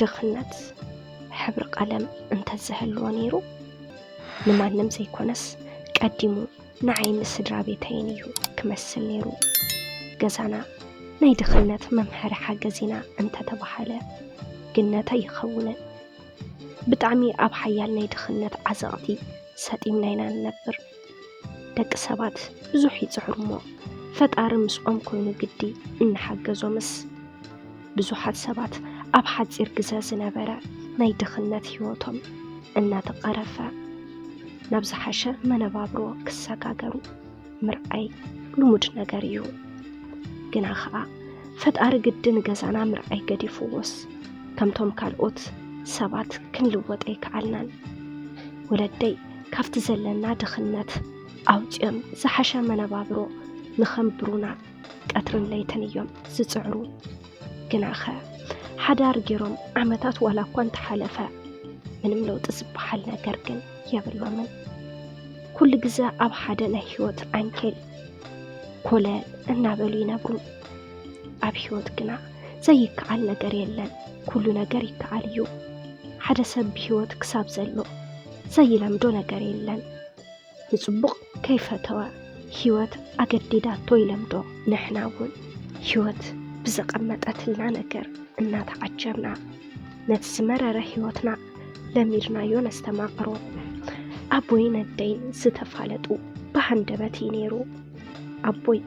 ድኽነት ሕብሪ ቀለም እንተዝህልዎ ነይሩ፣ ንማንም ዘይኮነስ ቀዲሙ ንዓይን ንስድራ ቤተይን እዩ ክመስል ነይሩ። ገዛና ናይ ድኽነት መምሃሪ ሓገዝ ኢና እንተተባሃለ ግነት ኣይኸውንን። ብጣዕሚ ኣብ ሓያል ናይ ድኽነት ዓዘቕቲ ሰጢምና ኢና ንነብር። ደቂ ሰባት ብዙሕ ይጽዕሩ እሞ፣ ፈጣሪ ምስኦም ኮይኑ ግዲ እናሓገዞምስ፣ ብዙሓት ሰባት ኣብ ሓጺር ግዘ ዝነበረ ናይ ድኽነት ህይወቶም እናተቐረፈ፣ ናብ ዝሓሸ መነባብሮ ክሰጋገሩ ምርኣይ ልሙድ ነገር እዩ። ግና ኸኣ ፈጣሪ ግዲ ንገዛና ምርኣይ ገዲፍዎስ፣ ከምቶም ካልኦት ሰባት ክንልወጥ ኣይከኣልናን። ወለደይ ካብቲ ዘለና ድኽነት ኣውጺኦም ዝሓሸ መነባብሮ ንኸንብሩና ቀትርን ለይትን እዮም ዝጽዕሩ። ግናኸ ሓዳር ገይሮም ዓመታት ዋላ እኳ እንተሓለፈ፣ ምንም ለውጢ ዝበሃል ነገር ግን የብሎምን። ኩሉ ግዘ ኣብ ሓደ ናይ ህይወት ዓንኬል ኮለል እናበሉ ይነብሩ። ኣብ ህይወት ግና ዘይከኣል ነገር የለን፣ ኩሉ ነገር ይከኣል እዩ። ሓደ ሰብ ብህይወት ክሳብ ዘሎ ዘይለምዶ ነገር የለን። ንጽቡቕ ከይፈተወ ህይወት ኣገዲዳቶ ይለምዶ። ንሕና እውን ህይወት ብዘቐመጠትልና ነገር እናተዓጀብና፣ ነቲ ዝመረረ ህይወትና ለሚድናዮ ነስተማቕሮ። ኣቦይን ኣደይን ዝተፋለጡ ብሃንደበት እዩ ነይሩ። ኣቦይ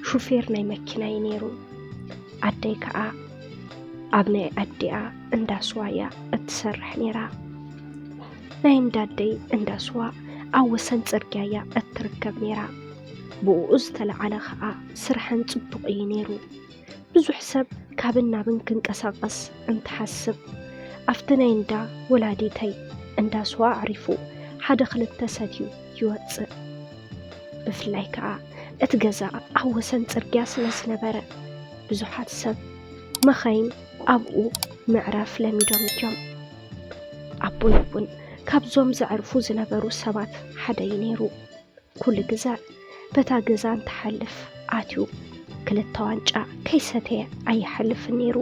ሹፌር ናይ መኪና እዩ ነይሩ። ኣደይ ከኣ ኣብ ናይ ኣዲኣ እንዳ ስዋ እያ እትሰርሕ ነይራ። ናይ እንዳ ኣደይ እንዳ ስዋ ኣብ ወሰን ጽርግያ እያ እትርከብ ነይራ። ብእኡ ዝተለዓለ ከኣ ስርሐን ጽቡቕ እዩ ነይሩ። ብዙሕ ሰብ ካብን ናብን ክንቀሳቐስ እንትሓስብ፣ ኣብቲ ናይ እንዳ ወላዲተይ እንዳ ስዋ ኣዕሪፉ ሓደ ክልተ ሰትዩ ይወጽእ። ብፍላይ ከኣ እቲ ገዛ ኣብ ወሰን ጽርግያ ስለ ዝነበረ፣ ብዙሓት ሰብ መኻይን ኣብኡ ምዕራፍ ለሚዶም እዮም። ኣቦይ እውን ካብዞም ዘዕርፉ ዝነበሩ ሰባት ሓደ እዩ ነይሩ። ኩሉ ግዘ በታ ገዛ እንትሓልፍ ኣትዩ ክልተ ዋንጫ ከይሰተየ ኣይሓልፍን ነይሩ።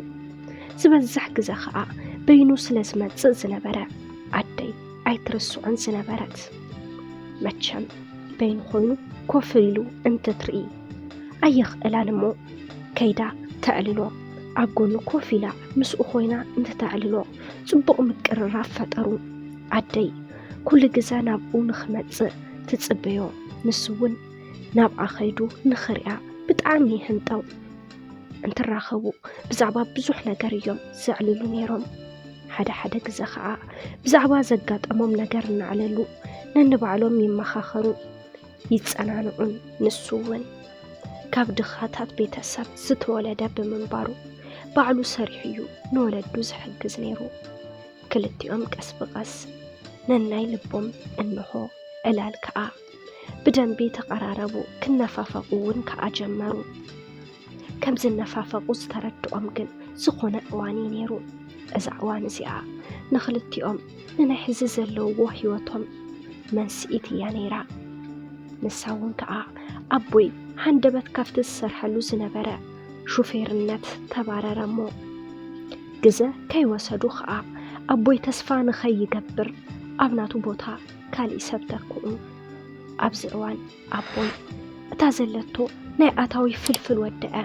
ዝበዝሕ ግዘ ኸኣ በይኑ ስለ ዝመጽእ ዝነበረ ኣደይ ኣይትርስዖን ዝነበረት። መቸም በይኑ ኮይኑ ኮፍ ኢሉ እንትትርኢ ኣየኽእላን እሞ ከይዳ ተዕልሎ። ኣብ ጎኑ ኮፍ ኢላ ምስኡ ኮይና እንትተዕልሎ ጽቡቕ ምቅርራብ ፈጠሩ። ኣደይ ኩሉ ግዘ ናብኡ ንኽመጽእ ትጽበዮ። ንሱ እውን ናብኣ ከይዱ ንኽሪኣ ብጣዕሚ ይህንጠው። እንትራኸቡ ብዛዕባ ብዙሕ ነገር እዮም ዘዕልሉ ነይሮም። ሓደ ሓደ ግዘ ኸኣ ብዛዕባ ዘጋጠሞም ነገር እናዕለሉ ነንባዕሎም ይመኻኸሩ፣ ይጸናንዑን። ንሱ እውን ካብ ድኻታት ቤተሰብ ዝተወለደ ብምንባሩ ባዕሉ ሰሪሑ እዩ ንወለዱ ዝሕግዝ ነይሩ። ክልቲኦም ቀስ ብቐስ ነናይ ልቦም እንሆ ዕላል ከኣ ብደንቢ ተቐራረቡ። ክነፋፈቑ እውን ከኣ ጀመሩ። ከም ዝነፋፈቑ ዝተረድኦም ግን ዝኾነ እዋን እዩ ነይሩ። እዛ እዋን እዚኣ ንኽልቲኦም ንናይ ሕዚ ዘለውዎ ህይወቶም መንስኢት እያ ነይራ። ንሳ እውን ከኣ ኣቦይ ሃንደበት ካብቲ ዝሰርሐሉ ዝነበረ ሹፌርነት ተባረረ እሞ፣ ግዘ ከይወሰዱ ከኣ ኣቦይ ተስፋ ንኸይገብር ኣብ ናቱ ቦታ ካሊእ ሰብ ተክኡ። ኣብዚ እዋን ኣቦይ እታ ዘለቶ ናይ ኣታዊ ፍልፍል ወደአ።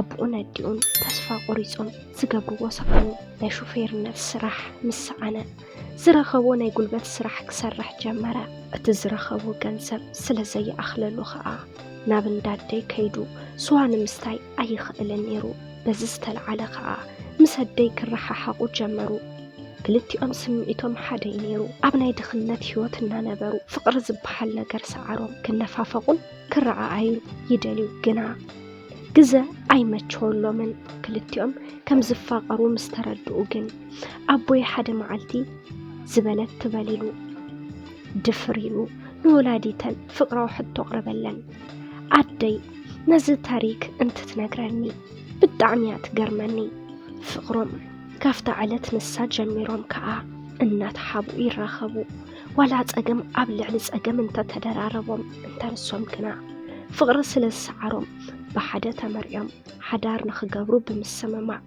ኣቦኡን ኣዲኡን ተስፋ ቆሪጾም ዝገብርዎ ሰኣኑ። ናይ ሹፌርነት ስራሕ ምስ ሰኣነ ዝረኸቦ ናይ ጉልበት ስራሕ ክሰርሕ ጀመረ። እቲ ዝረኸቦ ገንዘብ ስለ ዘይኣኽለሉ ከኣ ናብ እንዳ ኣደይ ከይዱ ስዋ ንምስታይ ኣይኽእልን ነይሩ። በዚ ዝተለዓለ ከኣ ምስ ኣደይ ክረሓሓቑ ጀመሩ። ክልቲኦም ስምዒቶም ሓደ እዩ ነይሩ። ኣብ ናይ ድኽነት ህይወት እናነበሩ ፍቕሪ ዝበሃል ነገር ሰዓሮም። ክነፋፈቑን ክረኣኣዩን ይደልዩ፣ ግና ግዘ ኣይመቸወሎምን። ክልቲኦም ከም ዝፋቐሩ ምስ ተረድኡ ግን ኣቦይ ሓደ መዓልቲ ዝበለት ትበል ኢሉ ድፍር ኢሉ ንወላዲተን ፍቕራዊ ሕቶ ኣቕረበለን። ኣደይ ነዚ ታሪክ እንትትነግረኒ ብጣዕሚ እያ ትገርመኒ። ፍቕሮም ካብታ ዕለት ንሳ ጀሚሮም ከኣ እናተሓብኡ ይራኸቡ። ዋላ ጸገም ኣብ ልዕሊ ጸገም እንተተደራረቦም እንተ ንሶም ግና ፍቕሪ ስለ ዝሰዓሮም ብሓደ ተመርዕዮም ሓዳር ንኽገብሩ ብምስምማዕ፣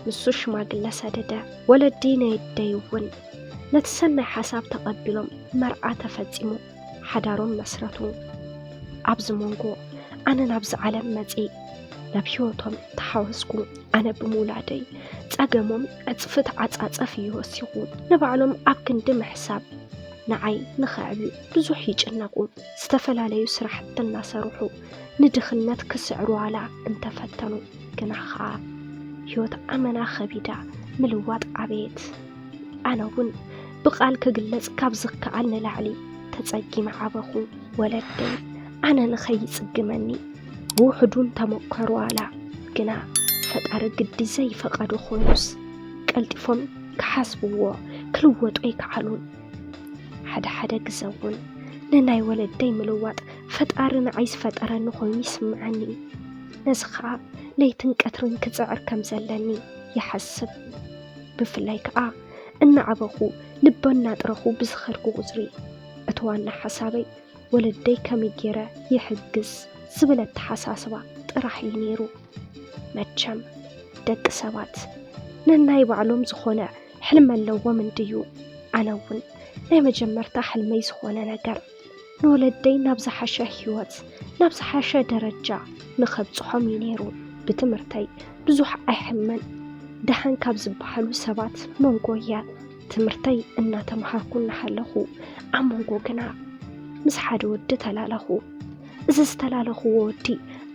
ንሱ ሽማግለ ሰደደ። ወለዲ ናይ ኣደይ እውን ነቲ ሰናይ ሓሳብ ተቐቢሎም፣ መርዓ ተፈጺሙ፣ ሓዳሮም መስረቱ። ኣብዚ መንጎ ኣነ ናብዚ ዓለም መጺእ፣ ናብ ህይወቶም ተሓወስኩ። ኣነ ብምውላደይ ጸገሞም ዕጽፊ ተዓጻጸፍ እዩ ወሲኹ። ንባዕሎም ኣብ ክንዲ ምሕሳብ፣ ንዓይ ንኸዕብዩ ብዙሕ ይጭነቑ። ዝተፈላለዩ ስራሕቲ እናሰርሑ ንድኽነት ክስዕሩ ዋላ እንተፈተኑ፣ ግና ኸኣ ህይወት ኣመና ኸቢዳ፣ ምልዋጥ ዓበየት። ኣነ እውን ብቓል ክግለጽ ካብ ዝከኣል ንላዕሊ ተጸጊመ ዓበኹ። ወለደይ ኣነ ንኸይጽግመኒ ብውሕዱን ተመከሩ ዋላ፣ ግና ፈጣሪ ግዲ ዘይፈቐዶ ኮይኑስ፣ ቀልጢፎም ክሓስብዎ ክልወጡ ኣይከኣሉን። ሓደ ሓደ ግዘ እውን ንናይ ወለደይ ምልዋጥ ፈጣሪ ንዓይ ዝፈጠረኒ ኮይኑ ይስምዐኒ። ነዚ ኸኣ ለይትን ቀትርን ክጽዕር ከም ዘለኒ ይሓስብ። ብፍላይ ከኣ እናዓበኹ ልበ እናጥረኹ ብዝኸድኩ ቁጽሪ፣ እቲ ዋና ሓሳበይ ወለደይ ከመይ ገይረ ይሕግዝ ዝብል ኣተሓሳስባ ጥራሕ እዩ ነይሩ። መቸም ደቂ ሰባት ነናይ ባዕሎም ዝኾነ ሕልሚ ኣለዎም እንድዩ። ኣነ እውን ናይ መጀመርታ ሕልመይ ዝኾነ ነገር ንወለደይ ናብ ዝሓሸ ህይወት፣ ናብ ዝሓሸ ደረጃ ንኸብጽሖም እዩ ነይሩ። ብትምህርተይ ብዙሕ ኣይሕመን፣ ደሓን ካብ ዝበሃሉ ሰባት መንጎ እየ። ትምህርተይ እናተምሃርኩ እናሃለኹ ኣብ መንጎ ግና ምስ ሓደ ወዲ ተላለኹ። እዚ ዝተላለኽዎ ወዲ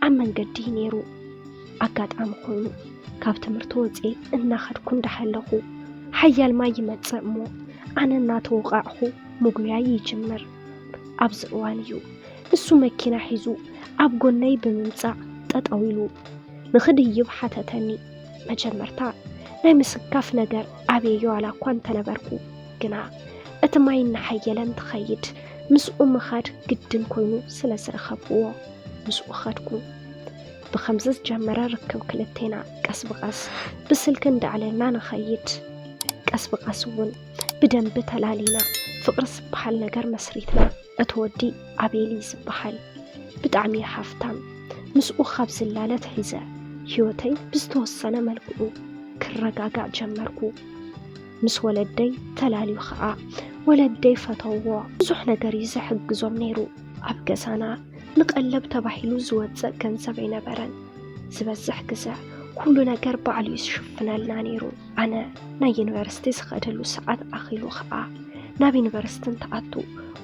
ኣብ መንገዲ እዩ ነይሩ። ኣጋጣሚ ኮይኑ ካብ ትምህርቲ ወፅየ እናኸድኩ እንዳሃለኹ ሓያል ማይ ይመፅእ እሞ ኣነ እናተወቓዕኹ ምጉያይ ይጅምር። ኣብዚ እዋን እዩ ንሱ መኪና ሒዙ ኣብ ጎነይ ብምምፃእ ጠጠው ኢሉ ንኽድይብ ሓተተኒ። መጀመርታ ናይ ምስካፍ ነገር ኣብየዮ ዋላ እኳ እንተነበርኩ፣ ግና እቲ ማይ እናሓየለ እንትኸይድ ምስኡ ምኻድ ግድን ኮይኑ ስለ ዝረኸብክዎ ምስኡ ኸድኩ። ብኸምዚ ዝጀመረ ርክብ ክልቴና ቀስ ብቐስ ብስልኪ እንዳዕለልና ንኸይድ። ቀስ ብቐስ እውን ብደንቢ ተላሊና ፍቕሪ ዝበሃል ነገር መስሪትና። እቲ ወዲ ኣቤል እዩ ዝበሃል። ብጣዕሚ እዩ ሃፍታም። ምስኡ ካብ ዝላለ ኣትሒዘ ህይወተይ ብዝተወሰነ መልክዑ ክረጋጋእ ጀመርኩ። ምስ ወለደይ ተላልዩ ኸኣ ወለደይ ፈተውዎ። ብዙሕ ነገር እዩ ዝሕግዞም ነይሩ። ኣብ ገዛና ንቐለብ ተባሂሉ ዝወጽእ ገንዘብ ኣይነበረን። ዝበዝሕ ግዘ ኩሉ ነገር ባዕሉ እዩ ዝሽፍነልና ነይሩ። ኣነ ናይ ዩኒቨርሲቲ ዝኸደሉ ሰዓት ኣኺሉ ኸኣ ናብ ዩኒቨርሲቲ እንትኣቱ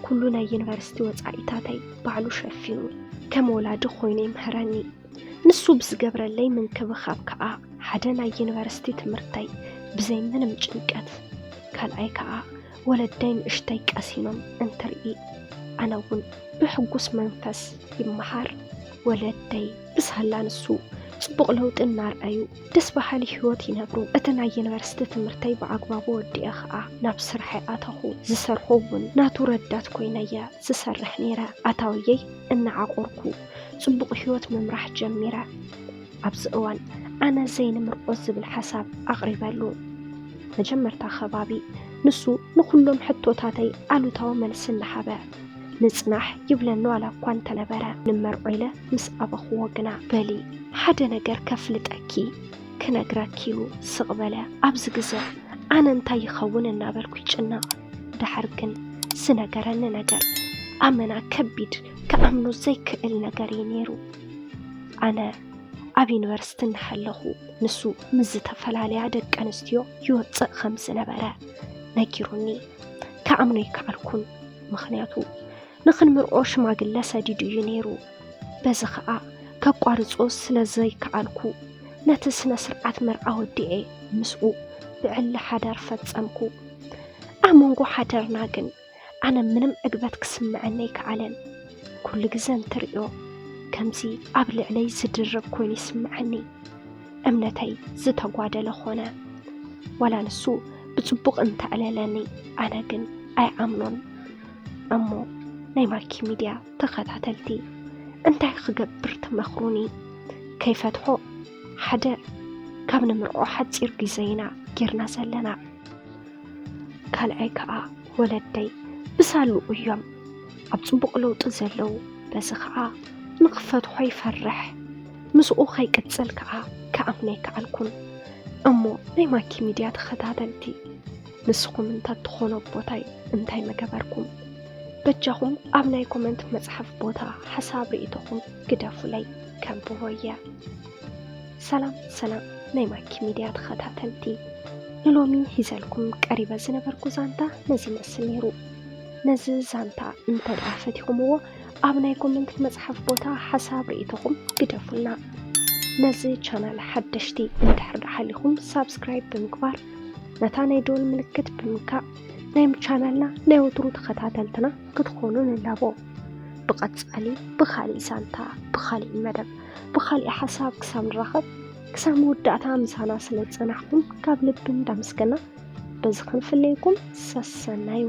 ኩሉ ናይ ዩኒቨርሲቲ ወጻኢታተይ ባዕሉ ሸፊኑ ከም ወላዲ ኮይኑ ይምህረኒ። ንሱ ብዝገብረለይ ምንክብኻብ ከኣ ሓደ ናይ ዩኒቨርሲቲ ትምህርተይ ብዘይ ምንም ጭንቀት፣ ካልኣይ ከኣ ወለደይ ንእሽተይ ቀሲኖም እንትርኢ ኣነ እውን ብሕጉስ መንፈስ ይመሃር። ወለደይ ብሳላ ንሱ ጽቡቕ ለውጢ እናርኣዩ ደስ በሃሊ ህይወት ይነብሩ። እቲ ናይ ዩኒቨርሲቲ ትምህርተይ ብኣግባቡ ወዲኤ ኸኣ ናብ ስርሐይ ኣተኹ። ዝሰርሖ እውን ናቱ ረዳት ኮይነ እየ ዝሰርሕ ነይረ። ኣታውየይ እናዓቆርኩ ጽቡቕ ህይወት ምምራሕ ጀሚረ። ኣብዚ እዋን ኣነ ዘይንምርዖ ዝብል ሓሳብ ኣቕሪበሉ። መጀመርታ ከባቢ ንሱ ንኹሎም ሕቶታተይ ኣሉታዊ መልሲ እናሃበ ምጽናሕ ይብለኒ ዋላ እኳ እንተነበረ፣ ንመርዖ ኢለ ምስ ኣበኽዎ ግና፣ በሊ ሓደ ነገር ከፍልጠኪ ክነግረኪ ኢሉ ስቕ በለ። ኣብዚ ግዘ ኣነ እንታይ ይኸውን እናበልኩ ይጭነቕ። ደሓር ግን ዝነገረኒ ነገር ኣመና ከቢድ ክኣምኖ ዘይክእል ነገር እዩ ነይሩ። ኣነ ኣብ ዩኒቨርሲቲ እናሃለኹ ንሱ ምስ ዝተፈላለያ ደቂ ኣንስትዮ ይወፅእ ከም ዝነበረ ነጊሩኒ። ክኣምኖ ኣይከኣልኩን። ምኽንያቱ ንኽንምርዖ ሽማግለ ሰዲዱ እዩ ነይሩ። በዚ ኸኣ ከቋርጾ ስለ ዘይከኣልኩ ነቲ ስነ ስርዓት መርዓ ወዲኤ ምስኡ ብዕሊ ሓዳር ፈጸምኩ። ኣብ መንጎ ሓዳርና ግን ኣነ ምንም ዕግበት ክስምዐኒ ኣይከኣለን። ኩሉ ግዘ እንትርእዮ ከምዚ ኣብ ልዕለይ ዝድርብ ኮይኑ ይስምዐኒ። እምነተይ ዝተጓደለ ኾነ። ዋላ ንሱ ብጽቡቕ እንተዕለለኒ ኣነ ግን ኣይኣምኖን። እሞ ናይ ማኪ ሚድያ ተኸታተልቲ እንታይ ክገብር ትመኽሩኒ? ከይፈትሖ ሓደ ካብ ንምርዖ ሓጺር ግዘ ኢና ጌርና ዘለና። ካልኣይ ከኣ ወለደይ ብሳሉ እዮም ኣብ ጽቡቕ ለውጢ ዘለዉ። በዚ ከኣ ንኽፈትሖ ይፈርሕ። ምስኡ ከይቅጽል ከኣ ክኣምን ኣይከኣልኩን። እሞ ናይ ማኪ ሚድያ ተኸታተልቲ፣ ንስኹም እንተትኾኑ ኣቦታይ እንታይ መገበርኩም? በጃኹም ኣብ ናይ ኮመንት መጽሓፍ ቦታ ሓሳብ ርእይቶኹም ግደፉለይ፣ ከንብቦ እየ። ሰላም ሰላም ናይ ማኪ ሚድያ ተኸታተልቲ፣ ንሎሚ ሒዘልኩም ቀሪበ ዝነበርኩ ዛንታ ነዚ ይመስል ነይሩ። ነዚ ዛንታ እንተ ደኣ ፈቲኹምዎ ኣብ ናይ ኮመንት መጽሓፍ ቦታ ሓሳብ ርእይቶኹም ግደፉልና። ነዚ ቻናል ሓደሽቲ እንድሕር ደኣ ሃሊኹም ሳብስክራይብ ብምግባር ነታ ናይ ደወል ምልክት ብምንካእ ናይ ቻናልና ናይ ወትሩ ተኸታተልትና ክትኾኑ ንላቦ። ብቐጻሊ ብኻሊእ ዛንታ፣ ብኻሊእ መደብ፣ ብኻሊእ ሓሳብ ክሳብ ንራኸብ፣ ክሳብ መወዳእታ ምሳና ስለ ዝጸናሕኩም ካብ ልቢ እንዳመስገና በዚ ክንፍለየኩም ሰሰናዩ።